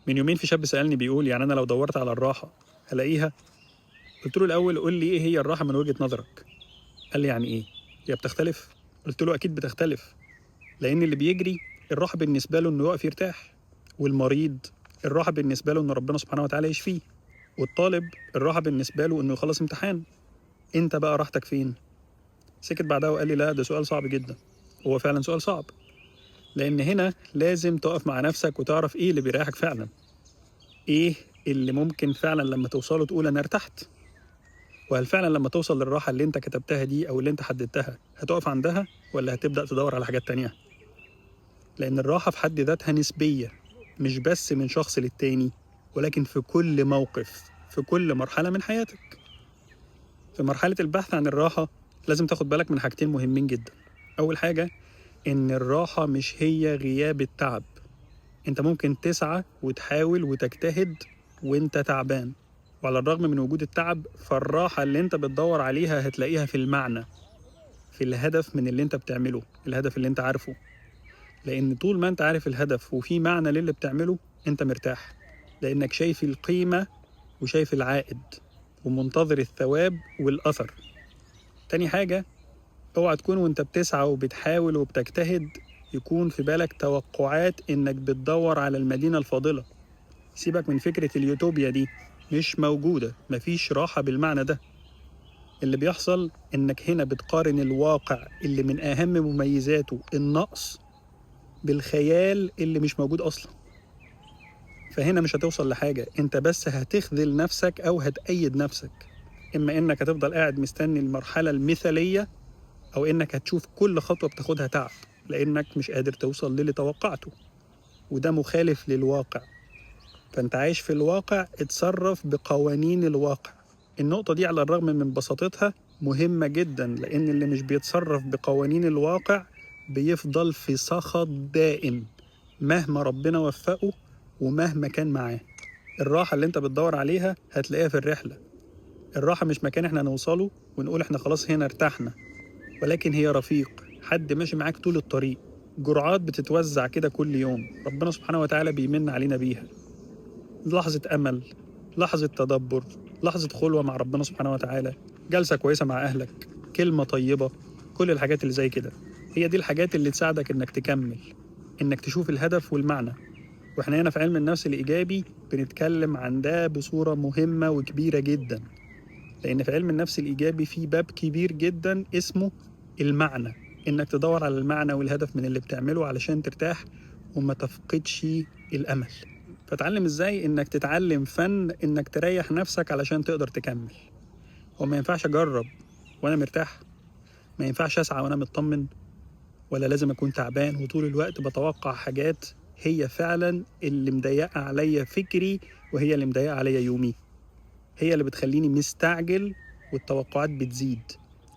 من يومين في شاب سألني بيقول يعني أنا لو دورت على الراحة هلاقيها؟ قلت له الأول قول لي إيه هي الراحة من وجهة نظرك؟ قال لي يعني إيه؟ هي بتختلف؟ قلت له أكيد بتختلف، لأن اللي بيجري الراحة بالنسبة له إنه يقف يرتاح، والمريض الراحة بالنسبة له إن ربنا سبحانه وتعالى يشفيه، والطالب الراحة بالنسبة له إنه يخلص امتحان. أنت بقى راحتك فين؟ سكت بعدها وقال لي لا ده سؤال صعب جدا. هو فعلا سؤال صعب، لأن هنا لازم تقف مع نفسك وتعرف إيه اللي بيريحك فعلا، إيه اللي ممكن فعلا لما توصله تقول أنا ارتحت، وهل فعلا لما توصل للراحة اللي أنت كتبتها دي أو اللي أنت حددتها هتقف عندها ولا هتبدأ تدور على حاجات تانية؟ لأن الراحة في حد ذاتها نسبية، مش بس من شخص للتاني، ولكن في كل موقف، في كل مرحلة من حياتك. في مرحلة البحث عن الراحة لازم تاخد بالك من حاجتين مهمين جدا. أول حاجة إن الراحة مش هي غياب التعب. أنت ممكن تسعى وتحاول وتجتهد وأنت تعبان، وعلى الرغم من وجود التعب فالراحة اللي أنت بتدور عليها هتلاقيها في المعنى، في الهدف من اللي أنت بتعمله، الهدف اللي أنت عارفه. لأن طول ما أنت عارف الهدف وفي معنى للي بتعمله أنت مرتاح، لأنك شايف القيمة وشايف العائد ومنتظر الثواب والأثر. تاني حاجة، اوعى تكون وانت بتسعى وبتحاول وبتجتهد يكون في بالك توقعات انك بتدور على المدينة الفاضلة. سيبك من فكرة اليوتوبيا دي، مش موجودة، مفيش راحة بالمعنى ده. اللي بيحصل انك هنا بتقارن الواقع اللي من اهم مميزاته النقص بالخيال اللي مش موجود اصلا. فهنا مش هتوصل لحاجة، انت بس هتخذل نفسك او هتأيد نفسك. اما انك هتفضل قاعد مستني المرحلة المثالية، او انك هتشوف كل خطوة بتاخدها تعب لانك مش قادر توصل للي توقعته، وده مخالف للواقع. فانت عايش في الواقع، اتصرف بقوانين الواقع. النقطة دي على الرغم من بساطتها مهمة جدا، لان اللي مش بيتصرف بقوانين الواقع بيفضل في سخط دائم مهما ربنا وفقه ومهما كان معاه. الراحة اللي انت بتدور عليها هتلاقيها في الرحلة. الراحة مش مكان احنا نوصله ونقول احنا خلاص هنا ارتحنا، ولكن هي رفيق، حد ماشي معاك طول الطريق، جرعات بتتوزع كده كل يوم ربنا سبحانه وتعالى بيمن علينا بيها. لحظة أمل، لحظة تدبر، لحظة خلوة مع ربنا سبحانه وتعالى، جلسة كويسة مع أهلك، كلمة طيبة، كل الحاجات اللي زي كده هي دي الحاجات اللي تساعدك إنك تكمل، إنك تشوف الهدف والمعنى. وإحنا هنا في علم النفس الإيجابي بنتكلم عن ده بصورة مهمة وكبيرة جدا، لأن في علم النفس الإيجابي في باب كبير جدا اسمه المعنى، إنك تدور على المعنى والهدف من اللي بتعمله علشان ترتاح وما تفقدش الأمل. فتعلم إزاي إنك تتعلم فن إنك تريح نفسك علشان تقدر تكمل. هو ما ينفعش أجرب وأنا مرتاح، ما ينفعش أسعى وأنا مطمن، ولا لازم أكون تعبان وطول الوقت بتوقع حاجات هي فعلا اللي مضيقة عليا فكري وهي اللي مضيقة عليا يومي، هي اللي بتخليني مستعجل والتوقعات بتزيد.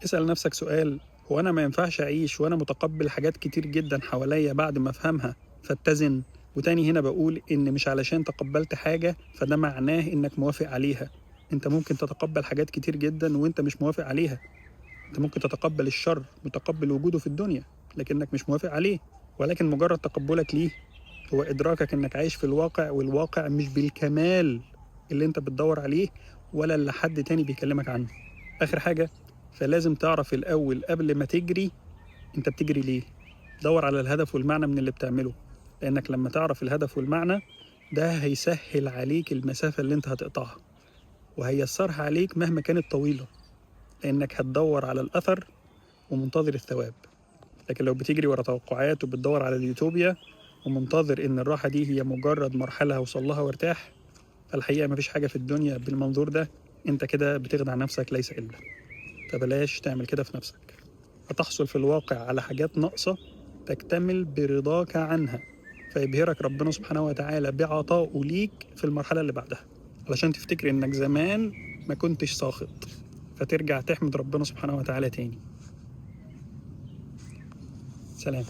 اسأل نفسك سؤال، هو أنا ما ينفعش أعيش وأنا متقبل حاجات كتير جدا حواليا بعد ما أفهمها فاتزن؟ وتاني هنا بقول إن مش علشان تقبلت حاجة فده معناه إنك موافق عليها. أنت ممكن تتقبل حاجات كتير جدا وأنت مش موافق عليها. أنت ممكن تتقبل الشر، متقبل وجوده في الدنيا، لكنك مش موافق عليه. ولكن مجرد تقبلك ليه هو إدراكك إنك عايش في الواقع، والواقع مش بالكمال اللي أنت بتدور عليه ولا اللي حد تاني بيكلمك عنه. آخر حاجة، فلازم تعرف الأول قبل ما تجري أنت بتجري ليه. دور على الهدف والمعنى من اللي بتعمله، لأنك لما تعرف الهدف والمعنى ده هيسهل عليك المسافة اللي أنت هتقطعها، وهيسرها عليك مهما كانت طويلة، لأنك هتدور على الأثر ومنتظر الثواب. لكن لو بتجري ورا توقعات وبتدور على اليوتوبيا ومنتظر إن الراحة دي هي مجرد مرحلة هوصل لها وارتاح، فالحقيقة مفيش حاجة في الدنيا بالمنظور ده، أنت كده بتخدع نفسك ليس إلا. فبلاش تعمل كده في نفسك. هتحصل في الواقع على حاجات ناقصة تكتمل برضاك عنها، فيبهرك ربنا سبحانه وتعالى بعطائه ليك في المرحلة اللي بعدها، علشان تفتكر إنك زمان ما كنتش ساخط، فترجع تحمد ربنا سبحانه وتعالى تاني. سلام.